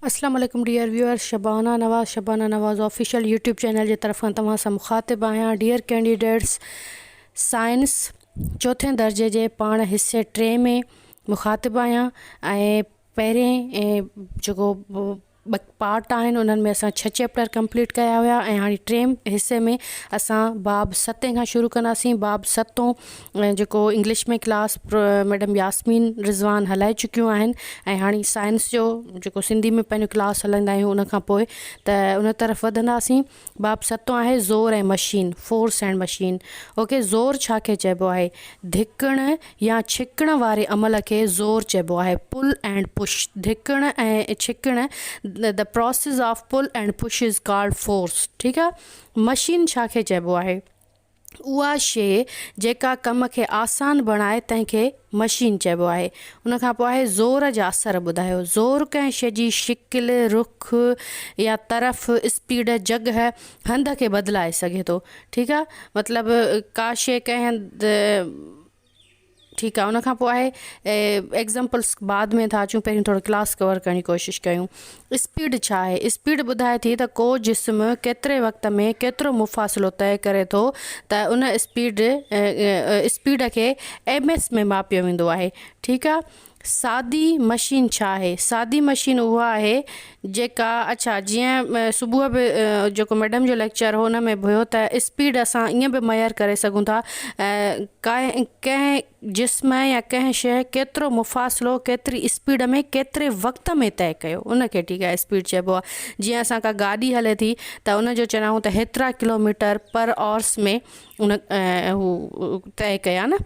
اسلام عليڪم dear viewer Shabana Nawaz Shabana Nawaz official YouTube channel جي طرفان توهان سان مخاطب آهيان ڊيئر ڪينڊيڊيٽس سائنس چوٿين درجي جي پاڻ حصي ٽي ۾ مخاطب آهيان ۽ پهرين جيڪو ٻه پارٽ آهن انهن ۾ اسان ڇهه چيپٽر ڪمپليٽ ڪيا هيا ۽ هاڻي ٽئين حصي ۾ اسان باب ستين کان شروع ڪنداسين باب ستون جيڪو English ۾ class madam Yasmin Rizwan هلائي چڪيون آهن ۽ هاڻي سائنس جو جيڪو سنڌي ۾ پنهنجو ڪلاس هلائيندا آهيون ان کان پوء ته ان طرف وڌنداسين باب ستون آهي زور ۽ machine, Force and Machine، okay زور ڇا کي چئبو آهي؟ ڌڪڻ يا ڇڪڻ واري عمل کي زور چئبو آهي، Pull and Push، ڌڪڻ ۽ ڇڪڻ The process of pull and push is called force، ٺيڪ آ مشين ڇا کي چئبو آهي؟ اها شيء جيڪا ڪم کي آسان بڻائي تنهن کي مشين چئبو آهي. ان کان پوء آهي زور جا اثر ٻڌايو. زور ڪنهن شيء جي شڪل، رخ يا طرف، اسپيڊ، جڳهه، هنڌ کي بدلائي سگهي ٿو. ٺيڪ آ مطلب ڪا شيء ڪنهن هنڌ ٺيڪ آ ان کان پوء آهي ايگزامپلس بعد ۾ ٿا اچون پهريون ٿورو ڪلاس ڪور ڪرڻ جي ڪوشش ڪيون اسپيڊ ڇا آهي اسپيڊ ٻڌائي ٿي ته ڪو جسم ڪيتري وقت ۾ ڪيترو مفاصلو طئي ڪري ٿو ته ان اسپيڊ اسپيڊ کي ايم ايس ۾ ماپيو ويندو آهي ٺيڪ آ سادي مشين ڇا آهي؟ سادي مشين اها آهي جيڪا اڇا جيئن صبح به جيڪو ميڊم جو ليڪچر هو ان ۾ به هيو ته اسپيڊ اسان ائين به ميئر ڪري سگهون ٿا ڪنهن جسم يا ڪنهن شيء ڪيترو مفاصلو ڪيتري اسپيڊ ۾ ڪيتري وقت ۾ طئي ڪيو ان کي ٺيڪ آهي اسپيڊ چئبو آهي جيئن اسان ڪا گاڏي هلي ٿي ته ان جو چوندا آهيون ته هيترا ڪلو ميٽر پر آورس ۾ ان هو طئي ڪيا نه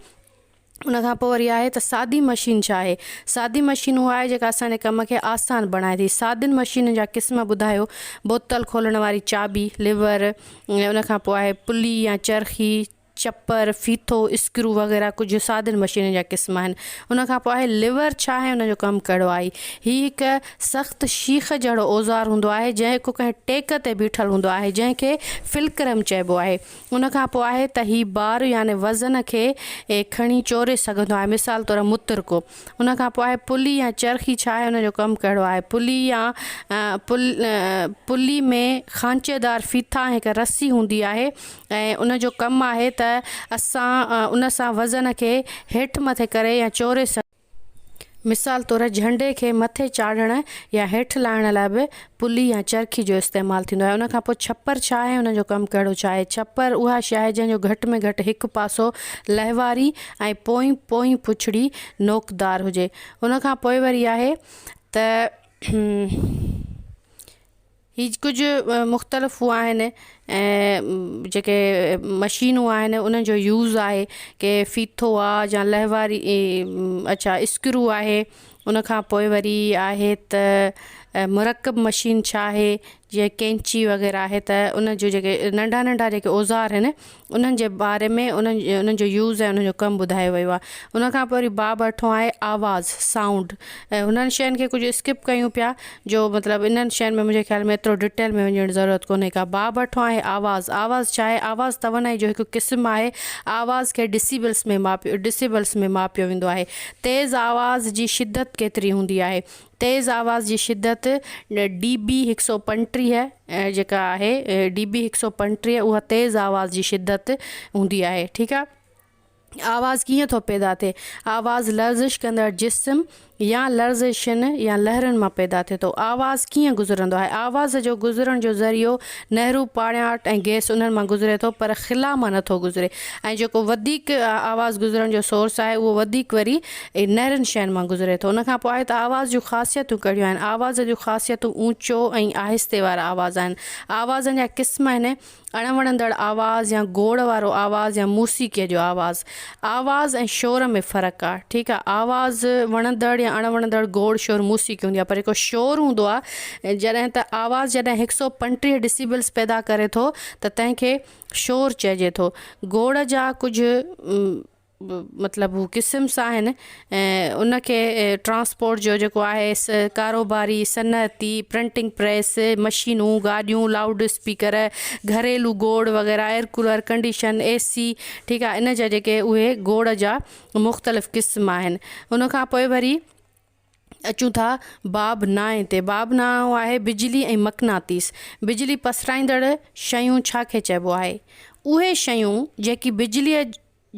ان کان پوء وري آهي ته سادي مشين ڇا آهي؟ سادي مشين اها آهي جيڪا اسان جي ڪم کي آسان بڻائي ٿي. سادين مشينن جا قسم ٻڌايو، بوتل کولڻ واري چاٻي، ليور، ۽ ان کان پوء آهي پلي يا چرخي، چپر، ڦيٿو، اسڪرو وغيره ڪجهه سادين مشينن جا قسم آهن. ان کان پوء آهي ليور ڇا آهي ان جو ڪم ڪهڙو آهي؟ هي هڪ سخت شيخ جهڙو اوزار هوندو آهي جيڪو ڪنهن ٽيڪ تي بيٺل هوندو آهي جنهن کي فلڪرم چئبو آهي. ان کان پوء آهي ته هي بار يعني وزن کي کڻي چوري سگهندو آهي مثال طور مترڪو. ان کان پوء آهي پلي يا چرخي ڇا آهي ان جو ڪم ڪهڙو آهي؟ پلي يا پلي ۾ خانچيدار ڦيٿا ۽ هڪ رسي هوندي آهي ۽ ان جو ڪم آهي ته اسان ان سان وزن کي هيٺ مٿي ڪري يا چوري مثال طور جهنڊي کي مٿي چاڙهڻ يا هيٺ لاهڻ لاء به پلي يا چرخي جو استعمال ٿيندو آهي. ان کان پوء ڇپر ڇا آهي ۽ ان جو ڪم ڪهڙو ڇا آهي؟ ڇپر اها شيء آهي جنهن جو گهٽ ۾ گهٽ هڪ پاسو لهواري ۽ پوئين پوئين پڇڙي نوڪدار هجي. ان کان پوء وري آهي ته. هي ڪجهه مختلف هو آهن ۽ جيڪي مشينون آهن انهن جو يوز آهي ڪي ڦيٿو آ يا لهواري اڇا اسڪرو آهي ان کان پوء وري آهي ته مرڪب مشين ڇا آهي جيئن قينچي وغيره آهي ته ان جو جيڪي ننڍا ننڍا جيڪي اوزار آهن انهن جي باري ۾ انهن انهن جو يوز ۽ انهن جو ڪم ٻڌايو ويو آهي ان کان پوء وري باب اٺون آهي آواز سائونڊ ۽ انهن شين کي ڪجهه اسڪپ ڪيون پيا جو مطلب انهن شين ۾ منهنجي خيال ۾ ايترو ڊيٽيل ۾ وڃڻ جي ضرورت ڪونهي ڪا باب اٺون آهي آواز آواز ڇا آهي آواز توانائي جو هڪ قسم آهي آواز کي ڊسيبلس ۾ ماپيو ڊسيبلس ۾ ماپيو ويندو آهي تيز آواز جي شدت ڪيتري هوندي آهي تيز آواز جي شدت ڊي بي 135 جيڪا آهي ڊي بي 135 اها تيز آواز جي شدت هوندي آهي ٺيڪ آهي آواز ڪيئن ٿو پيدا ٿئي آواز لرزش ڪندڙ جسم يا لرزشن يا لهرن مان پيدا ٿئي ٿو آواز ڪيئن گذرندو آهي آواز جو گذرڻ جو ذريعو نهرون، پاڻياٺ ۽ گئس انهن مان گذري ٿو پر خلا مان نٿو گذري ۽ جيڪو وڌيڪ آواز گذرڻ جو سورس آهي اهو وڌيڪ وري نهرن شين مان گذري ٿو. ان کان پوء آهي ته آواز جون خاصيتون ڪهڙيون آهن؟ آواز جون خاصيتون اوچو ۽ آهستي وارا آواز آهن. آوازن جا قسم آهن اڻ وڻندڙ آواز يا گوڙ وارو آواز يا موسيقيء جو آواز. آواز ۽ شور ۾ فرق آ ٺيڪ آ آواز وڻندڙ يا اڻ وڻندڙ گوڙ شور موسيقي هوندي آ پر جيڪو شور هوندو آ جڏهن ته آواز جڏهن هڪ سئو پنٽيهه ڊسيبلس پيدا ڪري ٿو ته تنهن کي شور چئجي ٿو گوڙ جا ڪجهه مطلب هو قسمس آهن ۽ ان کي ٽرانسپورٽ جو جيڪو آهي ڪاروباري صنعتي پرنٽنگ پريس مشينون گاڏيون لائوڊ اسپيڪر گهريلو گوڙ وغيره air cooler condition A C ٺيڪ آهي ان جا جيڪي اهي گوڙ جا مختلف قسم آهن ان کان پوء وري اچون ٿا باب نائين تي. باب نائون آهي بجلي ۽ مقناطيس. بجلي پسرائيندڙ شيون ڇا کي چئبو آهي؟ اهي شيون جيڪي بجليء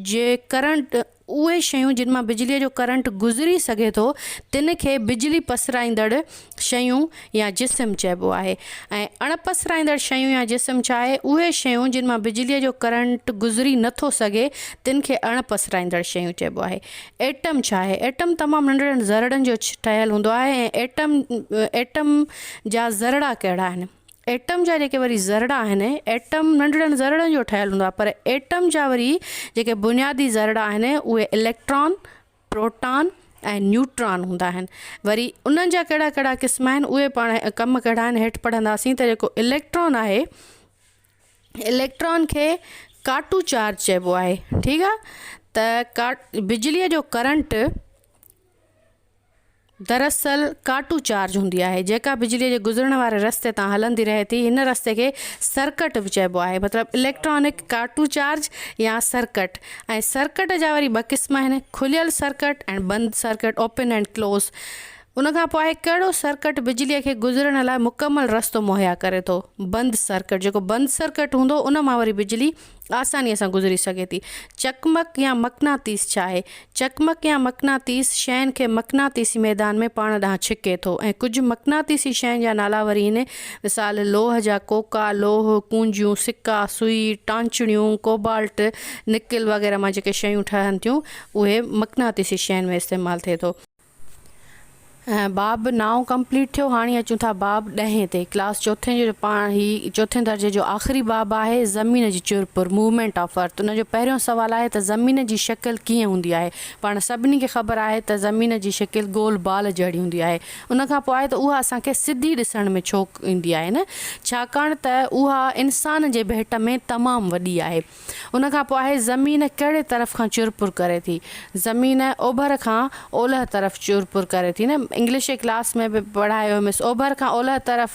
جي ڪرنٽ اهي شيون جن مان بجليء جو ڪرنٽ گذري سگهي ٿو تن کي بجلي پسرائيندڙ شيون يا جسم چئبو آهي ۽ اڻ پسرائيندڙ شيون يا جسم ڇا آهي؟ اهي شيون جن مان بجليء جو ڪرنٽ گذري نه ٿو سگهي تن کي اڻ پسرائيندڙ شيون چئبو آهي. ايٽم ڇا آهي؟ ايٽم تمام ننڍڙن ذرڙن جو ٺهيل هوندو آهي ۽ ايٽم ايٽم جا ذرڙا ڪهڙا آهن؟ ايٽم جا جيڪي وري ذرڙا آهن، ايٽم ننڍڙن ذرڙن جو ٺهيل هوندو آهي پر ايٽم جا وري جيڪي بنيادي ذرڙا آهن اهي اليڪٽران، پروٽان ۽ نيوٽران هوندا آهن. وري انهن جا ڪهڙا ڪهڙا قسم آهن اهي پاڻ ڪم ڪهڙا آهن هيٺ پڙهنداسين ته جيڪو اليڪٽران آهي اليڪٽران کي ڪاٽو چارج چئبو آهي ٺيڪ آهي ته بجليء جو ڪرنٽ دراصل ڪاٽو چارج هوندي آهي جيڪا بجليء جي گذرڻ واري رستي تان هلندي رهي ٿي هن رستي کي سرڪٽ به چئبو آهي مطلب اليڪٽرانڪ ڪاٽو چارج يا سرڪٽ ۽ سرڪٽ جا وري ٻه قسم آهن کليل سرڪٽ ۽ بند سرڪٽ اوپن اينڊ ڪلوز ان کان پوء آهي ڪهڙو سرڪٽ بجليء کي گذرڻ لاء مڪمل رستو مهيا ڪري ٿو؟ بند سرڪٽ، جيڪو بند سرڪٽ هوندو ان مان وري بجلي آسانيء سان گذري سگهي ٿي. چقمق يا مقناطيس ڇا آهي؟ چقمق يا مقناطيس شين کي مقناطيسي ميدان ۾ پاڻ ڏانهن ڇڪي ٿو ۽ ڪجهه مقناطيسي شين جا نالا وري هن مثال لوهه جا ڪوڪا، لوهه، ڪونجيون، سڪا، سوئي، ٽانچڻيون، ڪوبالٽ، نڪل وغيره مان جيڪي شيون ٺهن ٿيون اهي مقناطيسي شين ۾ استعمال ٿئي ٿو. باب نائون ڪمپليٽ ٿيو هاڻي اچون ٿا باب ڏهين تي ڪلاس چوٿين جو پاڻ هي چوٿين درجي جو آخري باب آهي زمين جي چرپر موومينٽ آف ارٿ ان جو پهريون سوال آهي ته زمين جي شڪل ڪيئن هوندي آهي پاڻ سڀني کي خبر آهي ته زمين جي شڪل گول بال جهڙي هوندي آهي ان کان پوء آهي ته اها اسان کي سڌي ڏسڻ ۾ ڇو ايندي آهي نه ڇاڪاڻ ته اها انسان جي ڀيٽ ۾ تمام وڏي آهي ان کان پوء آهي زمين ڪهڙي طرف کان چرپر ڪري ٿي؟ زمين اوڀر کان اولهه طرف چرپر ڪري ٿي نه انگلش جي ڪلاس ۾ به پڙهايو هيم اوڀر کان اولهه طرف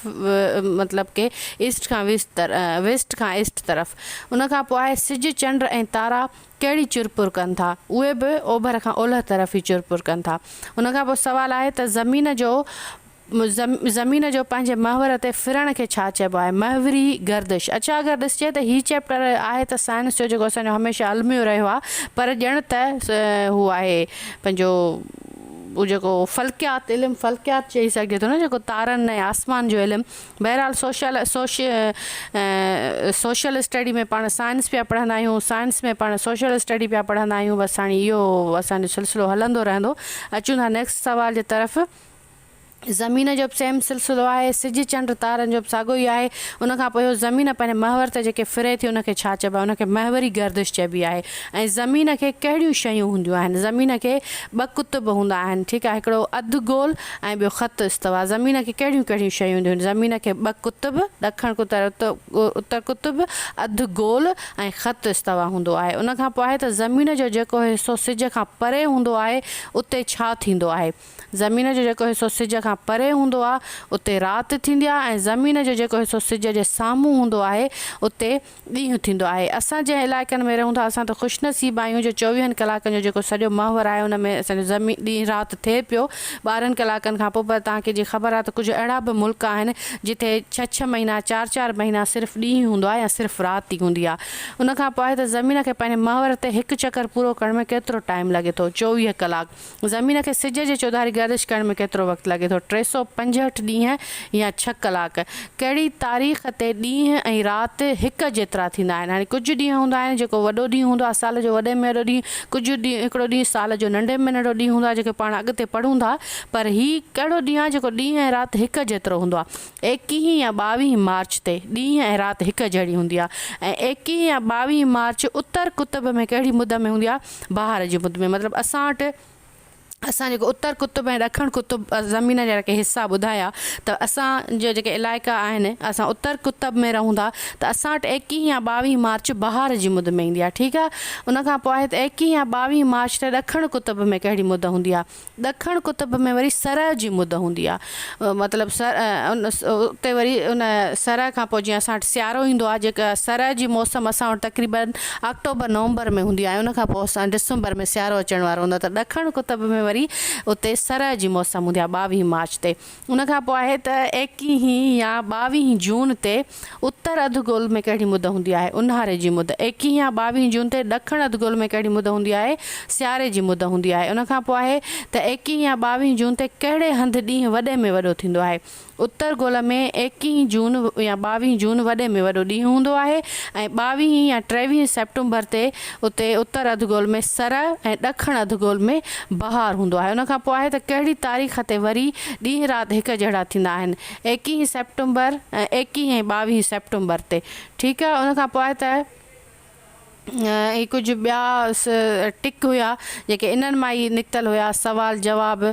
مطلب ڪي ايسٽ کان ويسٽ ويسٽ کان ايسٽ طرف ان کان پوء آهي سج چنڊ ۽ تارا ڪهڙي چرپر ڪن ٿا؟ اهي به اوڀر کان اولهه طرف ئي چرپر ڪن ٿا. ان کان پوء سوال آهي ته زمين جو زمين جو پنهنجي محور تي ڦرڻ کي ڇا چئبو آهي؟ محوري گردش. اڇا اگر ڏسجي ته هي چيپٽر آهي ته سائنس جو جيڪو اسان جو هميشه الميو رهيو آهي پر ڄڻ ته هو آهي پنهنجو هو جيڪو فلڪيات علم فلڪيات چئي سگهجي ٿو نه جيڪو تارن ۽ آسمان جو علم بهرحال سوشل سوش سوشل اسٽڊي ۾ پاڻ سائنس پيا پڙهندا آهيون سائنس ۾ پاڻ سوشل اسٽڊي پيا پڙهندا آهيون بس هاڻي اهو اسان جو سلسلو هلندو رهندو اچون ٿا نيڪسٽ سوال جي طرف زمين جو به سيم سلسلو آهي، سج چنڊ تارن جو به ساڳيو ئي آهي، ان کان پوء اهو زمين پنهنجي محور تي جيڪي ڦري ٿي ان کي ڇا چئبو آهي؟ ان کي محوري گردش چئبي آهي ۽ زمين کي ڪهڙيون شيون هونديون آهن؟ زمين کي ٻه قطب هوندا آهن ٺيڪ آهي هڪڙو اڌ گول ۽ ٻيو خط استوا زمين کي ڪهڙيون ڪهڙيون شيون هونديون آهن؟ زمين کي ٻه قطب ڏکڻ قطب ۽ اتر قطب، اڌ گول ۽ خط استوا هوندو آهي ان کان پوء آهي ته زمين جو جيڪو حصو سج کان پري هوندو آهي اتي ڇا ٿيندو آهي؟ زمين جو جيڪو حصو سج کان پري هوندو آهي، اتي رات ٿيندي آهي ۽ زمين جو جيڪو حصو سج جي سامهون هوندو آهي، اتي ڏينهن ٿيندو آهي. اسان جنهن علائقن ۾ رهون ٿا، اسان ته خوش نصيب آهيون جو چوويهن ڪلاڪن جو جيڪو سڄو محور آهي، ان ۾ اسان جو زمين ڏينهن رات ٿئي پيو 12 ڪلاڪن کان پوء پر توهان کي جي خبر آهي ته ڪجهه اهڙا به ملڪ آهن، جتي ڇهه ڇهه مهينا، چار چار مهينا صرف ڏينهن هوندو آهي يا صرف رات ئي هوندي آهي. ان کان پوء آهي ته زمين کي پنهنجي محور تي هڪ چڪر پورو ڪرڻ ۾ ڪيترو ٽائيم لڳي ٿو؟ 24 ڪلاڪ. زمين کي سج جي چوڌاري گردش ڪرڻ ۾ ڪيترو وقت لڳي ٿو؟ 365 ڏينهن يا ڇهه ڪلاڪ. ڪهڙي تاريخ تي ڏينهن ۽ رات هڪ جيترا ٿيندا آهن؟ هاڻي ڪجهه ڏينهن هوندا آهن جيڪو وڏو ڏينهن هوندو آهي سال جو وڏي ۾ وڏو ڏينهن، ڪجهه ڏينهن هڪڙو ڏينهن سال جو ننڍي ۾ ننڍو ڏينهن هوندو آهي جيڪو پاڻ اڳتي پڙهون ٿا پر هي ڪهڙو ڏينهن آهي جيڪو ڏينهن ۽ رات هڪ جيترو هوندو آهي؟ ايڪيهين يا ٻاويهين مارچ تي ڏينهن ۽ رات هڪ جهڙي هوندي آهي ۽ ايڪيهين يا ٻاويهين مارچ اتر قطب ۾ ڪهڙي مد ۾ هوندي آهي؟ بهار جي مد ۾ مطلب اسان وٽ اسان جيڪو اتر قطب ۽ ڏکڻ قطب زمين جا جيڪي حصا ٻڌايا ته اسان جا جيڪي علائقا آهن اسان اتر قطب ۾ رهون ٿا ته اسان وٽ ايڪيهين يا ٻاويهين مارچ بهار جي مد ۾ ايندي آهي ٺيڪ آهي ان کان پوء آهي ته ايڪيهين يا ٻاويهين مارچ تي ڏکڻ قطب ۾ ڪهڙي مد هوندي آهي ڏکڻ قطب ۾ وري سرء جي مد هوندي آهي مطلب اتي وري ان سرء کان پوء جيئن اسان وٽ سيارو ايندو آهي جيڪا سرء جي موسم اسان وٽ تقريبن آڪٽوبر نومبر ۾ هوندي آهي ان کان پوء اسان ڊسمبر ۾ سيارو اچڻ وارو هوندو آهي ته ڏکڻ قطب ۾ وري. وري اتي سرء جي موسم هوندي آهي ٻاويهه مارچ تي. ان کان پوء آهي ته ايڪيهين يا ٻاويهين جون تي اتر اڌ گول ۾ ڪهڙي مد هوندي آهي؟ اونهاري جي مد. ايڪيهين يا ٻاويهين جون تي ڏکڻ اڌ گول ۾ ڪهڙي مد هوندي آهي؟ سياري جي مد هوندي آهي. ان کان پوء آهي ته ايڪيهين يا ٻاويهين جون تي ڪهڙي هنڌ ڏينهن وڏي ۾ وڏو ٿيندو آهي؟ اتر گول ۾ ايڪيهين جون يا ٻاويهين جون وڏي ۾ وڏو ڏينهن هوندو آهي ۽ ٻاويهين يا ٽيويهين سيپٽمبر تي اتي اتر اڌ گول ۾ سرء ۽ ڏکڻ اڌ گول ۾ بهار هوندو آهي. ان کان پوء آهي ته ڪهڙي تاريخ تي وري ڏينهن رات هڪ جهڙا ٿيندا آهن؟ ايڪيهين سيپٽمبر ۽ ايڪيهين ۽ ٻاويهين سيپٽمبر تي. ٺيڪ آهي ان کان پوء آهي ته. ۽ ڪجهه ٻيا ٽڪ هيا جيڪي انهن مان ئي نڪتل هيا سوال جواب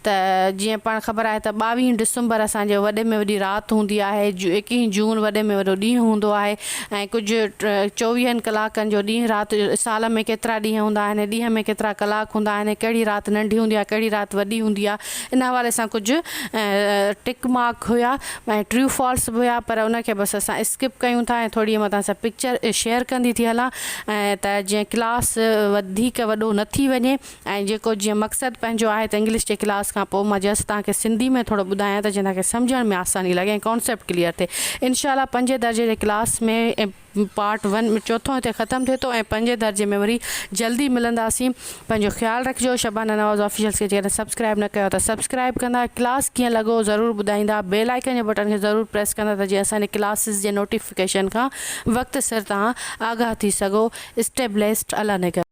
ته جيئن پاڻ خبر آهي ته ٻاويهين ڊسمبر اسان جي وڏي ۾ وڏي رات هوندي آهي ايڪيهين جون وڏي ۾ وڏو ڏينهن هوندو آهي ۽ ڪجهه چوويهن ڪلاڪن جو ڏينهن رات سال ۾ ڪيترا ڏينهن هوندا آهن ڏينهن ۾ ڪيترا ڪلاڪ هوندا آهن ڪهڙي رات ننڍي هوندي آهي ڪهڙي رات وڏي هوندي آهي ان حوالي سان ڪجهه ٽڪ مارڪ هيا ۽ ٽريو فالس به هيا پر ان کي بس اسان اسڪپ ڪيون ٿا ۽ ٿوري مان توهان سان پڪچر شيئر ڪندي ٿي هلان ۽ ته جيئن ڪلاس وڌيڪ وڏو نه ٿي وڃي ۽ جيڪو جيئن مقصد پنهنجو آهي ته انگلش جي ڪلاس کان پوء مان جسٽ توهان کي سنڌي ۾ ٿورو ٻڌايان ته جيئن توهان کي سمجهڻ ۾ آساني لڳي ۽ ڪانسيپٽ ڪليئر ٿئي انشاء الله پنجين درجي جي ڪلاس ۾ پارٽ ون چوٿون هتي ختم ٿئي ٿو ۽ پنجين درجي ۾ وري جلدي ملنداسين پنهنجو خيال رکجو شبانه نواز آفيشل کي جيڪڏهن سبسڪرائب نه ڪيو ته سبسڪرائب ڪندا ڪلاس ڪيئن لڳو ضرور ٻڌائيندا بيل آئيڪن جي بٽن کي ضرور پريس ڪندا ته جيئن اسان جي ڪلاسز جي نوٽيفڪيشن کان وقت سر توهان آگاهه ٿي سگهو اسٽي بليسڊ الله نگهبان.